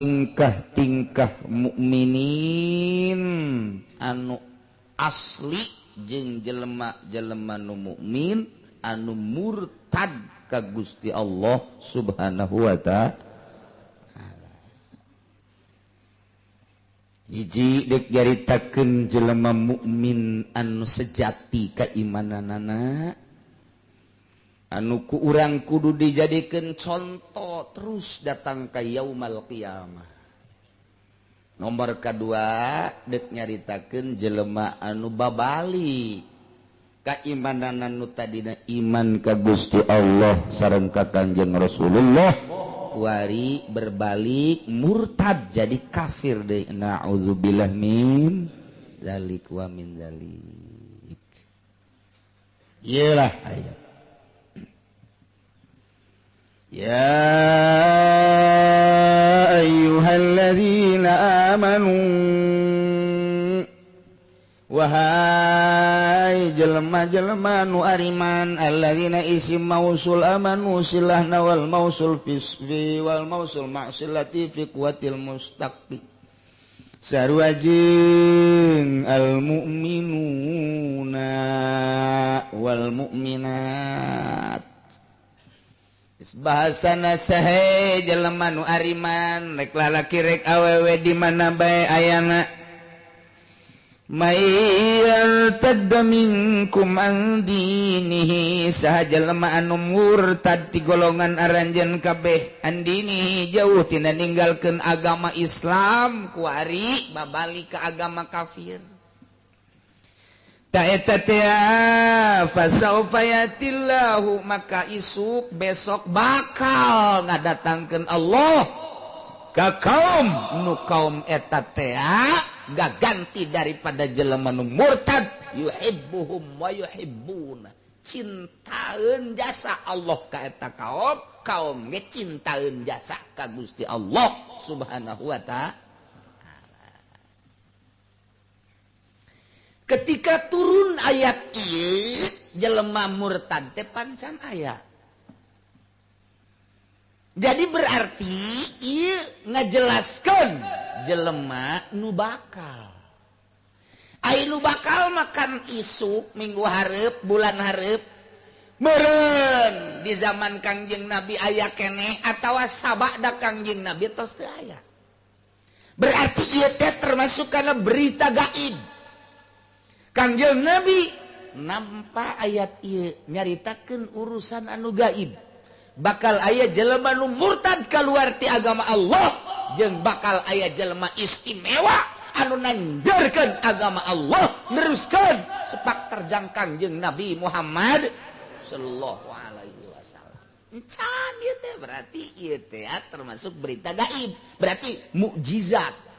Tingkah-tingkah mukminin anu asli jeung jelema-jelema nu mukmin anu murtad ka Gusti Allah Subhanahu wa ta'ala. Hiji deuk nyaritakeun jelema mukmin anu sejati kaimananana anu ku urang kudu dijadikeun contoh terus datang ka yaumal qiyamah. Nomor kedua deuk nyaritakeun jelema anu babali kaimanan nu tadina iman ka Gusti Allah sareng ka Kangjeng Rasulullah kuari berbalik murtad jadi kafir deui. Na'udzubillah min dzalik wa min dzalik. Iyalah ayat. Ya ayyuhalladzina amanu, wahai jelema-jelema nu ariman, alladzina isim mausul amanu silahna wal mausul fisfi wal mausul ma'silati fi quwwatil mustaqi sarua jeung al mu'minuna wal mu'minat. Bahasana sahe jelema nu ariman rek lalaki rek awewe di mana bae ayana, may yartadda minkum an dinihi, saha jelema anu murtad ti golongan aranjeun kabeh, an dinihi jauh tina ninggalkeun agama Islam kuari babalik ka agama kafir. Ta eta teh fasaufa yatillahu, maka isuk besok bakal ngadatangkeun Allah ka kaum nu kaum eta teh gak ganti daripada jelema nu murtad, yuhibbuhum wa yuhibbuna, cintaeun jasa Allah ka eta kaum, kaum ge cintaeun jasa ka Gusti Allah Subhanahu wa ta'ala. Ketika turun ayat ieu jelema murtad teh pancan aya. Jadi berarti ieu ngajelaskeun jelema nu bakal. Ai nu bakal makan isuk minggu hareup bulan hareup meureun di zaman Kangjeng Nabi aya keneh atawa sabada Kangjeng Nabi tos teu aya. Berarti ieu teh termasuk kana berita gaib. Kangjeng Nabi nampa ayat ieu nyaritakeun urusan anu gaib. Bakal aya jelema nu murtad keluar ti agama Allah jeung bakal aya jelema istimewa anu nanjeurkeun agama Allah neruskeun sepak terjang Kangjeng Nabi Muhammad sallallahu alaihi wasallam. Encan ieu teh berarti ieu teh termasuk berita gaib, berarti mukjizat.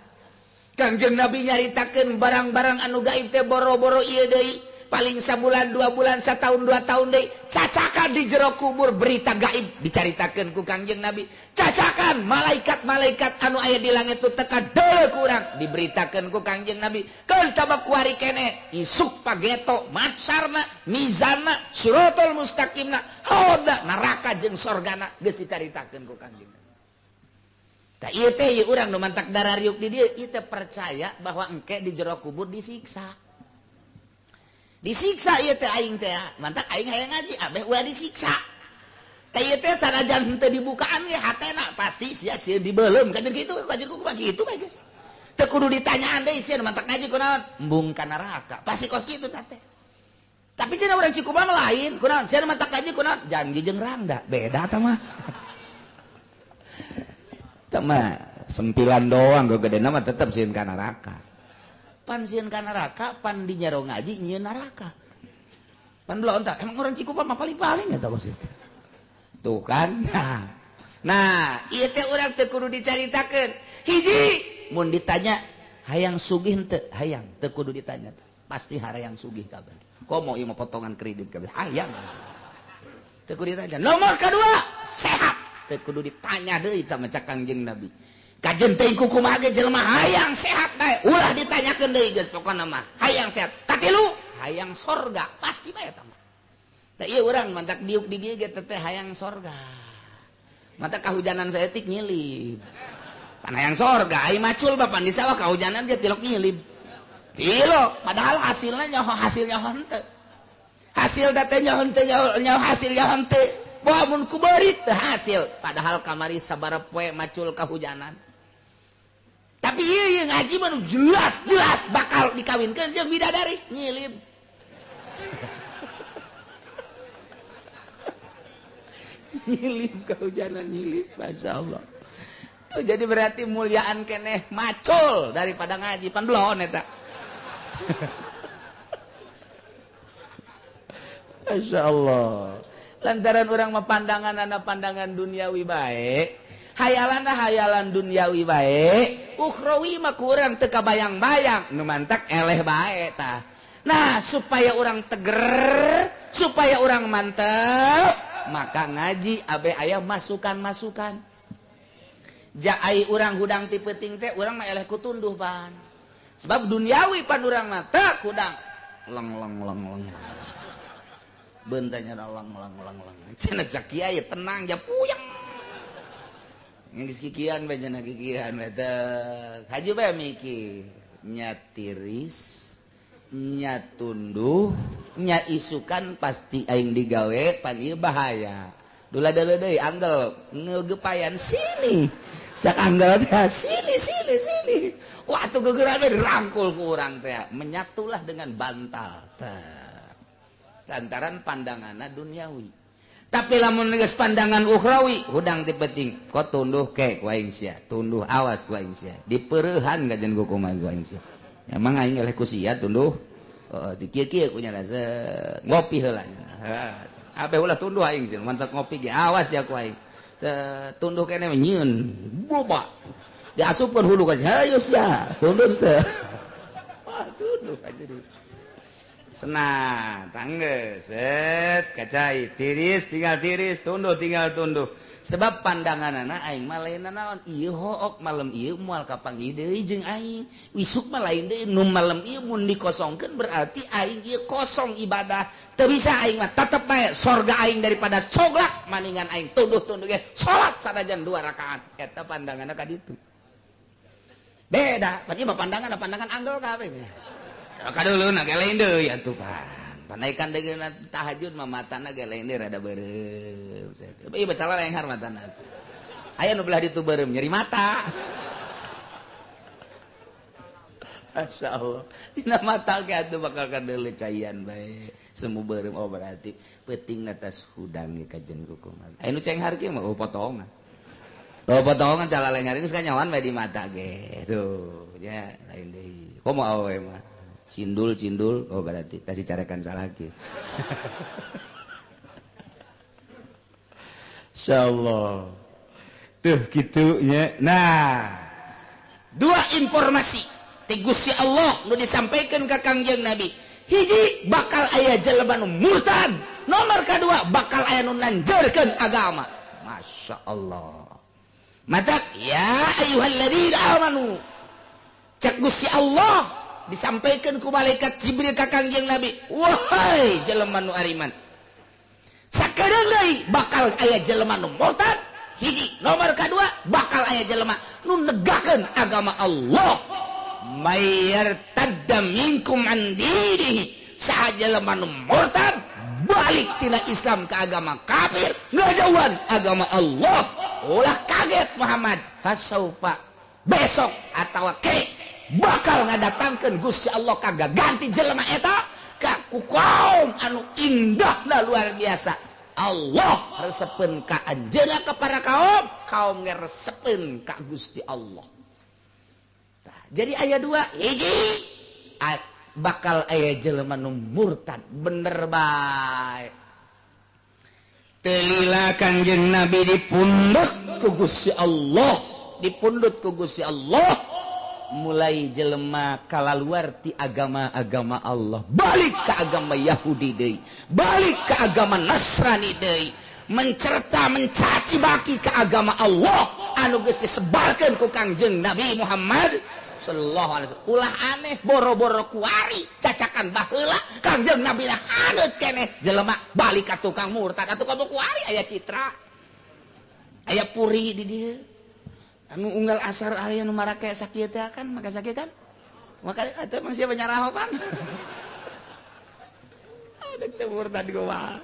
Kangjeng Nabi nyaritakeun barang-barang anu gaib teh boro-boro ieu deui, paling sabulan 2 bulan satahun 2 tahun deui cacakan di jero kubur berita gaib dicaritakeun ku Kangjeng Nabi. Cacakan malaikat-malaikat anu aya di langit tu teka deuleu ku urang diberitakeun ku Kangjeng Nabi. Keun tabak kuari keneh isuk pageto mahsyarna mizanna siratal mustaqimna haudna neraka jeung sorgana geus dicaritakeun ku Kangjeng Nabi. Tah ieu teh ieu urang nu mantak darariuk di dieu ieu teh percaya bahwa engke di jero kubur disiksa. Disiksa ieu teh aing teh mantak aing hayang ngaji abeh ulah disiksa. Tah ieu teh sanajan henteu dibukaan ge hatena pasti sia sieun dibeuleum kajeun kitu kajeun kumaha kitu bae geus. Teu kudu ditanyaan deui sieun mantak ngaji kunaon embung ka neraka pasti kos kitu tah teh. Tapi cenah urang Cikupa mah lain kunaon sieun mantak ngaji kunaon janji jeung rangda beda tah mah. Mah sempilan doang gede nama tetep sieun ka neraka. Pan sieun ka neraka pan di nyaro ngaji nyieun neraka. Pan belum entah emang orang Cikupa mah paling-paling eta kos itu. Tuh kan. Nah, ieu teh urang teu kudu dicaritakeun. Hiji mun ditanya hayang sugih henteu? Hayang teu kudu ditanya. Pasti hayang sugih kabeh. Komo ieu mah potongan kredit kabeh hayang. Teu kudu ditanya. Nomor kedua sehat. Teu kudu ditanya deui tah maca Kangjeng Nabi. Kajen teh kumaha ge jelema hayang sehat bae, ulah ditanyakeun deui geus pokona mah hayang sehat. Katilu hayang sorga pasti bae eta mah. Tah ieu urang mantak diuk di dieu ge teh hayang sorga. Mata kahujanan saeutik nyilib. Pan hayang sorga, ai macul bapan di sawah kahujanan dia tilok nyilib. Tilok, padahal hasilnya nyaho hasilnya henteu. Hasil teh nyaho henteu nyaho hasilnya henteu. Wah mun ku beurit teu hasil, padahal kamari sabaraha poe macul kahujanan. Tapi ieu ngaji mah jelas-jelas bakal dikawinkeun jeung bidadari nyilib. Nyilib kahujanan nyilib, masyaallah. Tuh, jadi berarti muliaan keneh macul daripada ngaji pan belon eta. Masyaallah. Lantaran orang mah pandangan ana pandangan duniawi bae, hayalanna hayalan duniawi bae, ukhrawi mah kurang teu kabayang-bayang, nu mantak eleh bae tah. Nah, supaya orang teger, supaya orang mantep, maka ngaji abe aya masukan-masukan. Jaai urang hudang ti peuting teh urang mah eleh ku tunduh pan. Sebab duniawi pan urang mah teu hudang. Leng leng leng leng. Bentanya lang lang lang lang. Cenah cak kiai tenang ja puyeng. Geus kikian bae cenah kikian bae teh. Haju bae mikir, nya tiris, nya tunduh, nya isukan pasti aing digawe pan ieu bahaya. Dula deuleu deui anggel ngeugepayan sini. Cak anggel teh sini sini sini. Wah tuh gegeran we dirangkul ku urang teh, menyatulah dengan bantal teh. Lantaran pandanganna duniawi. Tapi lamun geus pandangan ukhrawi, hudang ti penting. Ko tunduh ke ku aing sia, tunduh awas ku aing sia. Dipeureuhan kajen ku kumaha ku aing sia. Emang aing eleh ku sia tunduh. Heeh, di kieu-kieu ku nya ngopi heula. Abe ulah tunduh aing sia, mantap ngopi ge awas ya ku aing. Tunduh kene nyieun boba. Diasupkeun hulu ka hayu sia, tunduh teh. Wah, tunduh aja di. Senang, tangge, set, kacai, tiris, tinggal tiris, tunduh, tinggal tunduh. Sebab pandangan anak aing mah lain naon, ieu hook malam ieu moal kapanggih deui jeung aing. Isuk mah lain deui, nu malam ieu mun dikosongkeun berarti aing ieu kosong ibadah. Teu bisa aing mah tetep bae sorga aing daripada coglak maningan aing tunduh-tunduh ge salat sanajan 2 rakaat. Eta pandanganna ka ditu. Beda, berarti mah pandangan pandangan anggel kabeh. Kaduluna ge lain deui atuh pan. Panaikan deui tahajud mah matana ge lain deui rada beureum. Ieu baca lenghar matana. Aya nu belah ditu beureum nyeri mata. Masyaallah. Dina mata ge atuh bakal kadeuleu caian bae. Semu beureum oh berarti peutingna tas hudang ge kajen ku kumaha. Aya nu cenghar kieu mah oh potongan. Oh potongan cala lenghar geus kanyawan bae di mata ge. Tuh nya lain deui. Komo awewe mah. Cindul cindul oh berarti kasih carekan salah lagi. Insyaallah tuh gitunya. Nah, dua informasi ti Gusti Allah nu disampaikan ka Kangjeng Nabi. Hiji bakal aya jelema nu murtad, nomor kedua bakal aya nu nanjeurkeun agama. Masya Allah. Matak ya ayyuhalladzina amanu. Cak Gusti Allah disampaikan ku malaikat Jibril ka Kangjeng Nabi, wahai jelema nu ariman, sakedeung deui bakal aya jelema nu murtad, hiji, nomor kadua bakal aya jelema nu negakeun agama Allah. May yartadda minkum an dinihi, saha jelema nu murtad balik tina Islam ke agama kafir, ngajauhan agama Allah. Ulah kaget Muhammad, fasaufa besok atawa ke bakal ngadatangkeun Gusti Allah kagak ganti jelema eta ka ku kaum anu indahna luar biasa. Allah resepeun ka anjeunna ka para kaum, kaum ge resepeun ka Gusti Allah. Tah, jadi aya dua, hiji bakal aya jelema nu murtad bener bae. Teu lila Kangjeng Nabi dipundhut ku Gusti Allah, dipundhut ku Gusti Allah. Mulai jelema kalaluar ti agama-agama Allah, balik ke agama Yahudi deui, balik ke agama Nasrani deui, mencerca mencaci maki ke agama Allah anu geus disebarkeun ku Kangjeng Nabi Muhammad sallallahu alaihi wasallam. Ulah aneh boro-boro kuari cacakan baheula Kangjeng Nabi lah haneut keneh jelema balik ka tukang murtad atuh kamu kuari aya citra aya puri di dieu. Anu unggal asar aya nu marake sakieu teh kan maka sakit kan? Maka eta emang siapa nyarah pan? Ada teu murtad kumaha.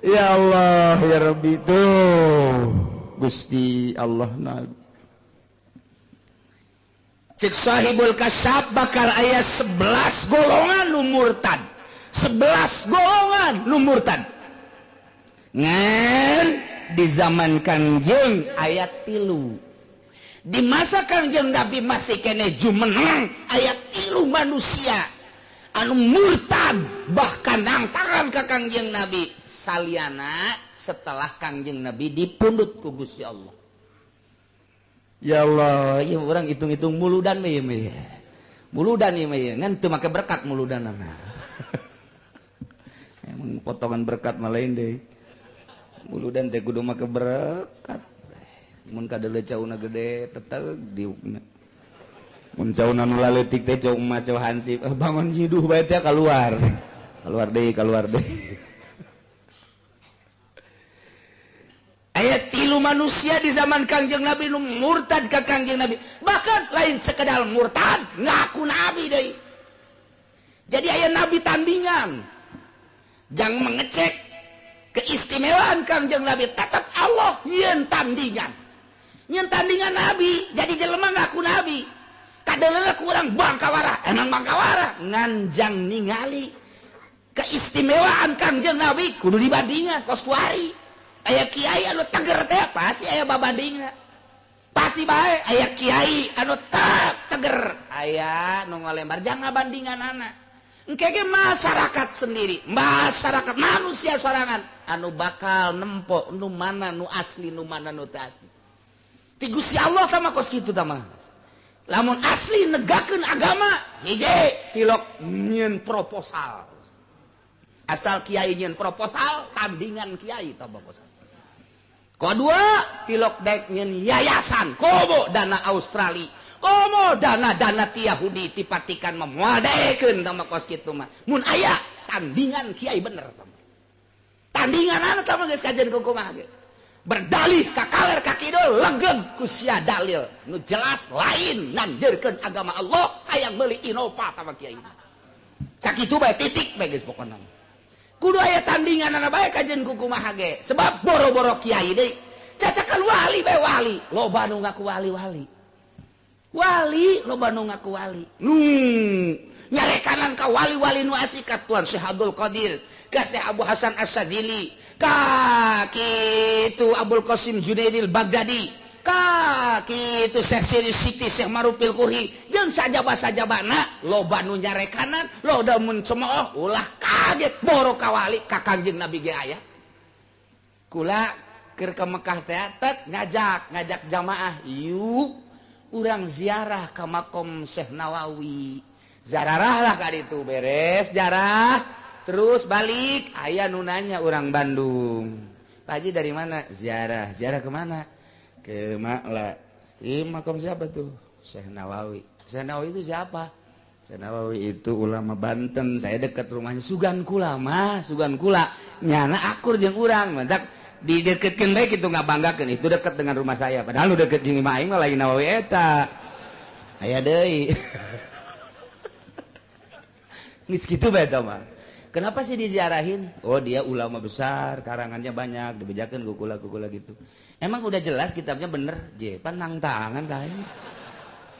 Ya Allah ya Rabbi tuh Gusti Allah na. Cek Sahibul Kasyaf bakal aya 11 golongan nu murtad. 11 golongan nu murtad. Ngan di zaman Kangjeng ayat 3. Di masa Kangjeng Nabi masih kene jumeneng ayat 3 manusia anu murtad bahkan nangtangan ka Kangjeng Nabi saliana setelah Kangjeng Nabi dipundhut ku Gusti Allah. Ya Allah, ieu urang hitung-hitung muludan mah ieu mah. Muludan ieu mah ngan teu make berkat muludanana. Emang potongan berkat mah lain deui. Muludan teh kudu make berkat. Mun kadeuleu cauna gede teteg diukna. Mun cauna nu laleutik teh cau mah cau hansip, bangun jiduh bae teh keluar. Keluar deui, keluar deui. Aya 3 manusia di zaman Kangjeng Nabi nu murtad ka Kangjeng Nabi. Bahkan lain sekedar murtad, ngaku nabi deui. Jadi aya nabi tandingan. Jangan mengecek keistimewaan Kangjeng Nabi, tetap Allah nyeun tandingan. Nyeun tandingan nabi, jadi jelema ngaku nabi. Kadeuleuh kurang bangkawara, emang bangkawara nganjang ningali keistimewaan Kangjeng Nabi kudu dibandingan kos kuari. Aya kiai anu teger teh pasti aya babandingna. Pasti bae aya kiai anu teger, aya nu ngalembar jangan bandinganana. Engke ge masyarakat sendiri, masyarakat manusia sorangan anu bakal nempo nu mana nu asli nu mana nu teu asli. Ti Gusti Allah sama kos kitu tah mah. Lamun asli negakeun agama, hiji tilok nyieun proposal. Asal kiai nyieun proposal, tandingan kiai tah proposal. Kedua, tilok dek nyieun yayasan, komo dana Australia, komo dana-dana ti Yahudi ti Vatikan mah moal daekeun tah mah kos kitu mah. Mun aya tandingan kiai bener tah mah. Tandinganana tah mah geus kajen kumaha ge. Berdalih ka kaler ka kidul legeg ku sia dalil nu jelas lain nanjeurkeun agama Allah hayang meuli Innova tah mah kiai. Sakitu bae titik bae geus pokona. Kudu aya tandinganana bae kajen ku kumaha ge. Sebab boro-boro kiai deui. Cacakan wali bae wali, loba nu ngaku wali-wali. Wali loba nu ngaku wali. Nu nyarekanan ka wali-wali nu asli ka Tuan Syekh Abdul Qadir, ka Syekh Abu Hasan Asy-Syadzili, ka kitu Abul Qasim Junaidil Baghdadi, ka kitu Syekh Siri Siti Syekh Marufil Kuhi, jeung sajaba-sajabana loba nu nyarekanan, loba mun cemooh ulah kaget boro ka wali ka Kangjeng Nabi ge aya. Kula keur ka Mekah teh tek ngajak jamaah, yuk urang ziarah ka makom Syekh Nawawi. Zararah lah ka ditu beres jarah terus balik aya nu nanya urang Bandung. Pak Haji dari mana? Ziarah. Ziarah ke mana? Ke Makla. Di makom siapa tuh? Syekh Nawawi. Syekh Nawawi itu siapa? Syekh Nawawi itu ulama Banten. Saya dekat rumahnya. Sugan kula mah, sugan kula. Nyana akur jeung urang. Mantak dideketkeun bae kitu ngabanggakeun. Itu dekat dengan rumah saya. Padahal nu deket jeung imah aing mah lain Nawawi eta. Aya deui. Geus kitu bae tah mah. Kenapa sih diziarahin? Oh dia ulama besar, karangannya banyak, dibejakeun ku kula-kula gitu. Emang udah jelas kitabnya bener? Je, pan nang tangan kae.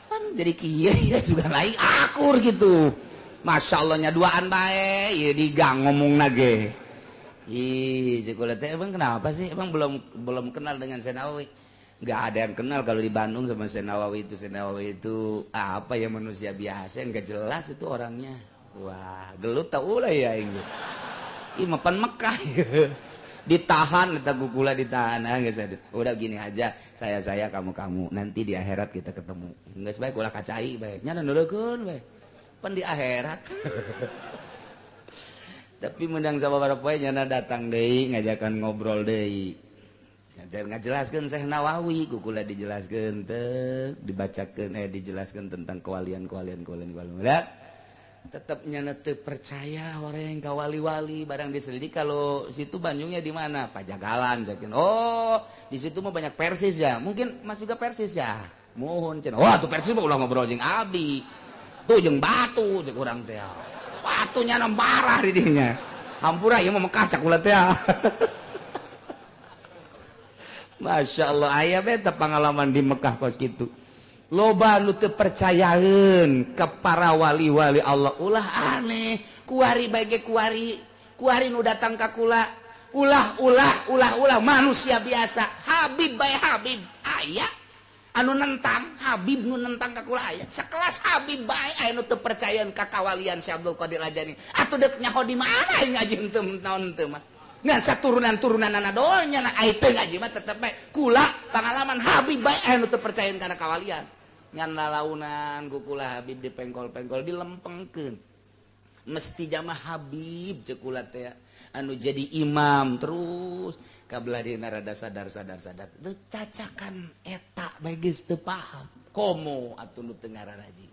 Pan jadi kiai ya juga lain akur gitu. Masya Allahnya duaan bae, ieu di gang ngomongna ge. Ih, cek kula teh emang kenapa sih? Emang belum kenal dengan Syekh Nawawi? Nggak ada yang kenal kalau di Bandung sama Syekh Nawawi itu. Syekh Nawawi itu apa ya, manusia biasa yang nggak jelas itu orangnya. Wah, gelut tau lah ya ini. Ih, mapan Mekah. Ditahan, eta kukula ditahan. Ah, geus ada. Udah gini aja, saya kamu. Nanti di akhirat kita ketemu. Geus bae kula kacai bae. Nya nuleukeun bae. Pan di akhirat. Tapi mendang sababaraha poe nyana datang deui ngajakan ngobrol deui. Ngajelaskeun Syekh Nawawi, kukula dijelaskeun teh, dibacakeun dijelaskeun tentang kewalian-kewalian kewalian. Udah. Tetep nyana teu percaya orang ka wali-wali barang diselidik kalau situ Bandungnya di mana? Pajagalan cekin. Oh, di situ mah banyak Persis ya. Mungkin Mas juga Persis ya. Mohon cenah. Wah, tuh Persis mah ulah ngobrol jeung abdi. Tuh jeung batu cek urang teh. Batu nyana marah di dinya. Hampura ieu mah Mekah cak ulah teh. Masya Allah, aya beta pengalaman di Mekah kos kitu. Loba nu teu percayaeun ke para wali-wali Allah. Ulah aneh, kuari bae ge kuari, kuari nu datang ka kula. Ulah ulah ulah ulah manusia biasa. Habib bae Habib aya anu nentang, Habib nu nentang ka kula aya. Sekelas Habib bae aya nu teu percayaeun ka kawalian Syekh Abdul Qadir Al-Jailani. Atuh deuk nyaho di mana aing ngaji henteu naon teu mah. Ngan saturunan-turunanana doang nya ai teu ngaji mah tetep bae kula pengalaman Habib bae aya nu teu percayaeun kana kawalian. Ngan lalaunan ku kula Habib dipengkol-pengkol dilempengkeun. Mesti jamaah Habib ceuk kula teh anu jadi imam terus kabelah dina rada sadar-sadar sadar. Teu cacakan eta bae geus teu paham. Komo atuh nu teu ngararaji.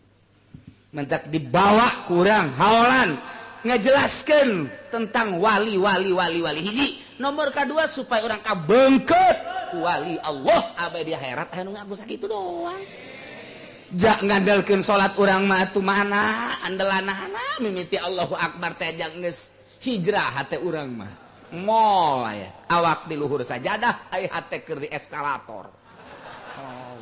Mentak dibawa kurang haolan ngejelaskan tentang wali wali wali wali hiji. Nomor kedua supaya orang kabengket wali Allah abai di akhirat anu ngaku sakitu doang. Jak ngandalkeun salat urang mah atuh mana andelanana mimiti Allahu Akbar teh jang geus hijrah hate urang mah. Mol aya awak di luhur sajadah ai hate keur di eskalator. Oh,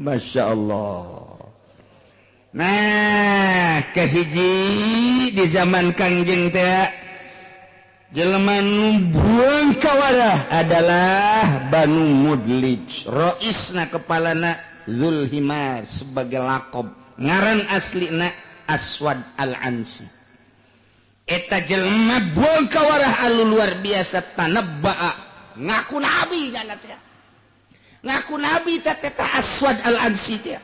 Masya Allah. Nah, kehiji di zaman Kangjeng teh jelema nu buang kawarah adalah Banu Mudlij. Roisna kepalana Zulhimar sebagai lakob. Ngaran aslina Aswad Al-Ansi. Eta jelema buang kawarah anu luar biasa tanabba'a ngaku nabi nyana teh. Ngaku nabi teh eta Aswad Al-Ansi teh.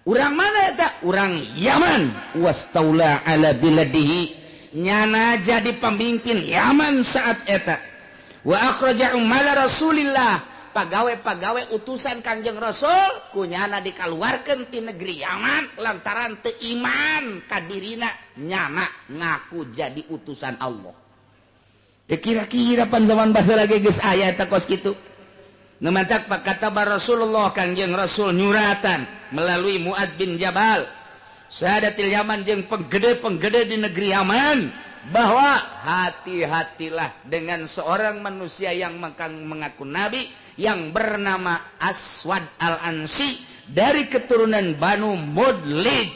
Urang mana eta? Urang Yaman. Wastaula ala biladihi. Nyana jadi pemimpin Yaman saat eta. Wa akhraja umala Rasulillah. Pagawe-pagawe utusan Kangjeng Rasul kunyana dikaluarkeun ti negeri Yaman lantaran teu iman ka dirina nyana ngaku jadi utusan Allah. Teu kira-kira pan zaman baheula ge geus aya eta kos kitu. Nu mantak pakata Rasulullah Kangjeng Rasul nyuratan melalui Muad bin Jabal Sadatil Yaman jeung penggede-penggede di negeri Yaman bahwa hati-hatilah dengan seorang manusia yang mengaku nabi yang bernama Aswad Al-Ansi dari keturunan Banu Mudlij.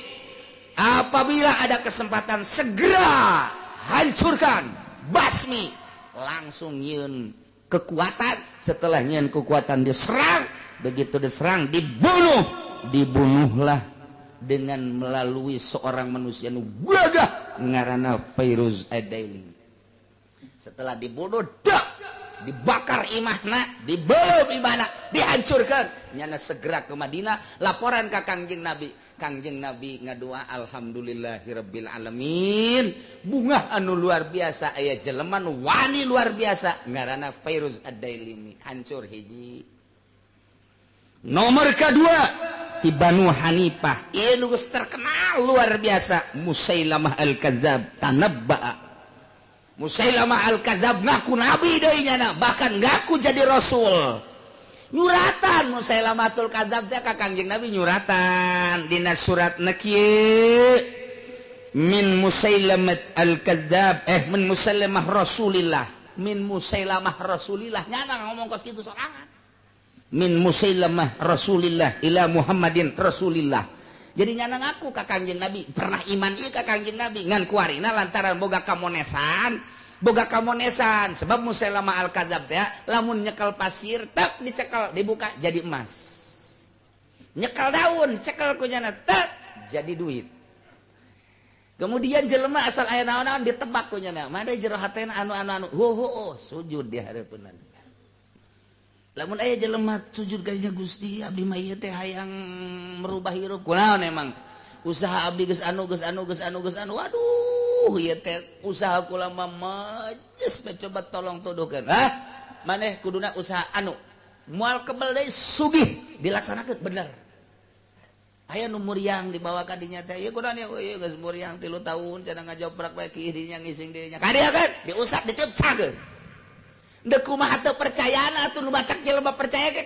Apabila ada kesempatan segera hancurkan, basmi, langsung nyeun kekuatan. Setelah nyeun kekuatan diserang, begitu diserang dibunuh, dibunuhlah dengan melalui seorang manusia nu gagah ngaranna Fairuz Ad-Daili. Setelah dibunuh, dak, dibakar imahna, dibelum imahna, dihancurkan. Nyana segera ke Madinah, laporan ke Kangjeng Nabi. Kangjeng Nabi ngadua alhamdulillahirabbil alamin. Bunga anu luar biasa aya jelema nu wani luar biasa ngaranna Fairuz Ad-Dailimi. Hancur hiji. Nomor kedua ti Banu Hanifah. Ieu nu geus terkenal luar biasa Musailamah Al-Kadzab tanabba'a. Musailamah Al-Kadzab ngaku nabi deui nyana, bahkan ngaku jadi rasul. Nyuratan Musailamatul Kadzab teh ka Kangjeng Nabi nyuratan dina suratna kieu min Musailamat Al-Kadzab min Musailamah Rasulillah, min Musailamah Rasulillah nyana ngomong kos kitu sorangan. Min Musailamah Rasulillah ila Muhammadin Rasulillah. Jadi nyana ngaku ka Kangjeng Nabi, pernah iman ieu ka Kangjeng Nabi ngan kuarina lantaran boga kamonesan, boga kamonesan sebab Musailamah Al-Kadzab teh lamun nyekel pasir tak dicekel dibuka jadi emas. Nyekel daun cekel ku nyana tak jadi duit. Kemudian jelema asal aya naon-naon ditebak ku nyana. Mada jero hatena anu-anu anu ho ho oh, sujud di hareupeunna. Lamun aya jelema sujud ka Gusti abdi mah ieu teh hayang merubah hirup kunaon emang usaha abdi geus anu geus anu geus anu geus anu waduh ieu teh usaha kula mah majes coba tolong tuduhkeun hah maneh kuduna usaha anu moal kebel deui sugih dilaksanakeun bener. Aya nu muriang dibawa ka dinya teh, ieu kunaon ieu? Ieu geus muriang 3 tahun cenah, ngajoprak bae dirinya, ngising dirinya. Ka dieu kan diusap, ditiup, cager. Deuk kumaha teu percayaan atuh, nu batak jelema percaya ke.